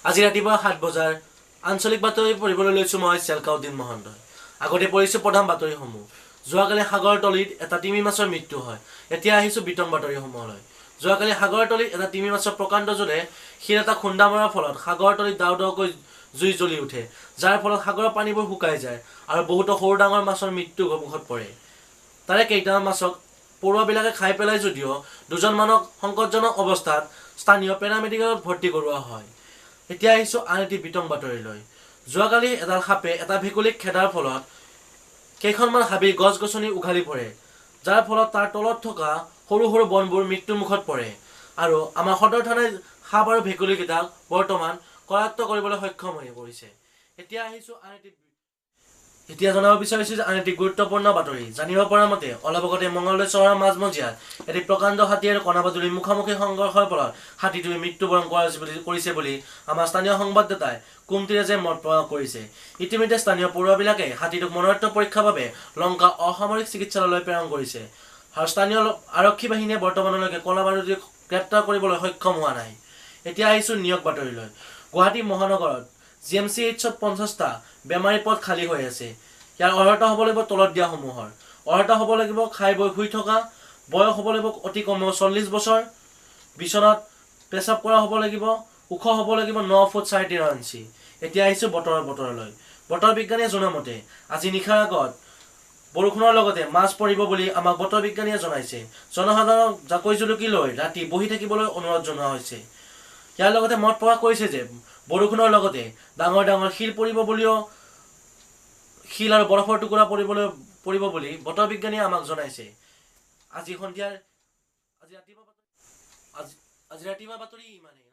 আজি ৰাতিপুৱা 7 বজাৰ আঞ্চলিক বাতৰি পঢ়িবলৈ লৈছোঁ মই চেলকাউদ্দিন মহন্ত। আগতে পঢ়িছোঁ প্ৰধান বাতৰিসমূহ। যোৱাকালি সাগৰৰ তলিত এটা তিমি মাছৰ মৃত্যু হয়। এতিয়া আহিছোঁ বিতং বাতৰিসমূহলৈ। যোৱাকালি সাগৰৰ তলিত এটা তিমি মাছৰ প্ৰকাণ্ড জোৰে শিল এটা খুন্দা মৰাৰ ফলত সাগৰৰ তলিত দাও দাওকৈ জুই জ্বলি উঠে, যাৰ ফলত সাগৰৰ পানীবোৰ শুকাই যায় আৰু বহুতো সৰু ডাঙৰ মাছৰ মৃত্যু মুখত পৰে। তাৰে কেইটামান মাছক পৰুৱাবিলাকে খাই পেলাই যদিও দুজনমানক সংকটজনক অৱস্থাত স্থানীয় পেৰামেডিকেলত ভৰ্তি কৰোৱা হয়। এতিয়া আহিছোঁ আন এটি বিতং বাতৰিলৈ। যোৱাকালি এডাল সাপে এটা ভেকুলীক খেদাৰ ফলত কেইখনমান হাবিৰ গছ গছনি উঘালি পৰে, যাৰ ফলত তাৰ তলত থকা সৰু সৰু বনবোৰ মৃত্যুমুখত পৰে আৰু আমাৰ সদৰ থানাই সাপ আৰু ভেকুলীকেইটাক বৰ্তমান কৰায়ত্ব কৰিবলৈ সক্ষম হৈ পৰিছে। এতিয়া আহিছোঁ আন এটি এতিয়া জনাব বিচাৰিছোঁ যে আন এটি গুৰুত্বপূৰ্ণ বাতৰি। জানিব পৰা মতে অলপ আগতে মঙলদৈ চহৰৰ মাজমজিয়াত এটি প্ৰকাণ্ড হাতী আৰু কণাবাদুলীৰ মুখামুখি সংঘৰ্ষৰ ফলত হাতীটোৱে মৃত্যুবৰণ কৰিছে বুলি আমাৰ স্থানীয় সংবাদদাতাই কুমতিৰাজে মত প্ৰকাশ কৰিছে। ইতিমধ্যে স্থানীয় পৰুৱাবিলাকে হাতীটোক মৰণোত্তৰ পৰীক্ষাৰ বাবে লংকা অসামৰিক চিকিৎসালয়লৈ প্ৰেৰণ কৰিছে আৰু স্থানীয় আৰক্ষী বাহিনীয়ে বৰ্তমানলৈকে কলাবাদুলীক গ্ৰেপ্তাৰ কৰিবলৈ সক্ষম হোৱা নাই। এতিয়া আহিছোঁ নিয়োগ বাতৰিলৈ। গুৱাহাটী মহানগৰত GMCHত 50টা বেমাৰী পদ খালী হৈ আছে। ইয়াৰ অৰ্হতা হ'ব লাগিব তলত দিয়াসমূহৰ। অৰ্হতা হ'ব লাগিব খাই বৈ শুই থকা, বয়স হ'ব লাগিব অতি কমেও 40 বছৰ, বিচনাত পেচাব কৰা হ'ব লাগিব, ওখ হ'ব লাগিব 9 ফুট 3.5 ইঞ্চি। এতিয়া আহিছোঁ বতৰলৈ। বতৰ বিজ্ঞানীয়ে জনোৱা মতে আজি নিশাৰ আগত বৰষুণৰ লগতে মাছ পৰিব বুলি আমাক বতৰ বিজ্ঞানীয়ে জনাইছে। জনসাধাৰণক জাকৈ জুলুকি লৈ ৰাতি বহি থাকিবলৈ অনুৰোধ জনোৱা হৈছে। ইয়াৰ লগতে মত প্ৰকাশ কৰিছে যে বৰষুণৰ লগতে ডাঙৰ ডাঙৰ শিল পৰিব বুলিও, শিল আৰু বৰফৰ টুকুৰা পৰিব বুলি বতৰ বিজ্ঞানীয়ে আমাক জনাইছে। আজি সন্ধিয়াৰ আজি ৰাতিপুৱা বাতৰি ইমানেই।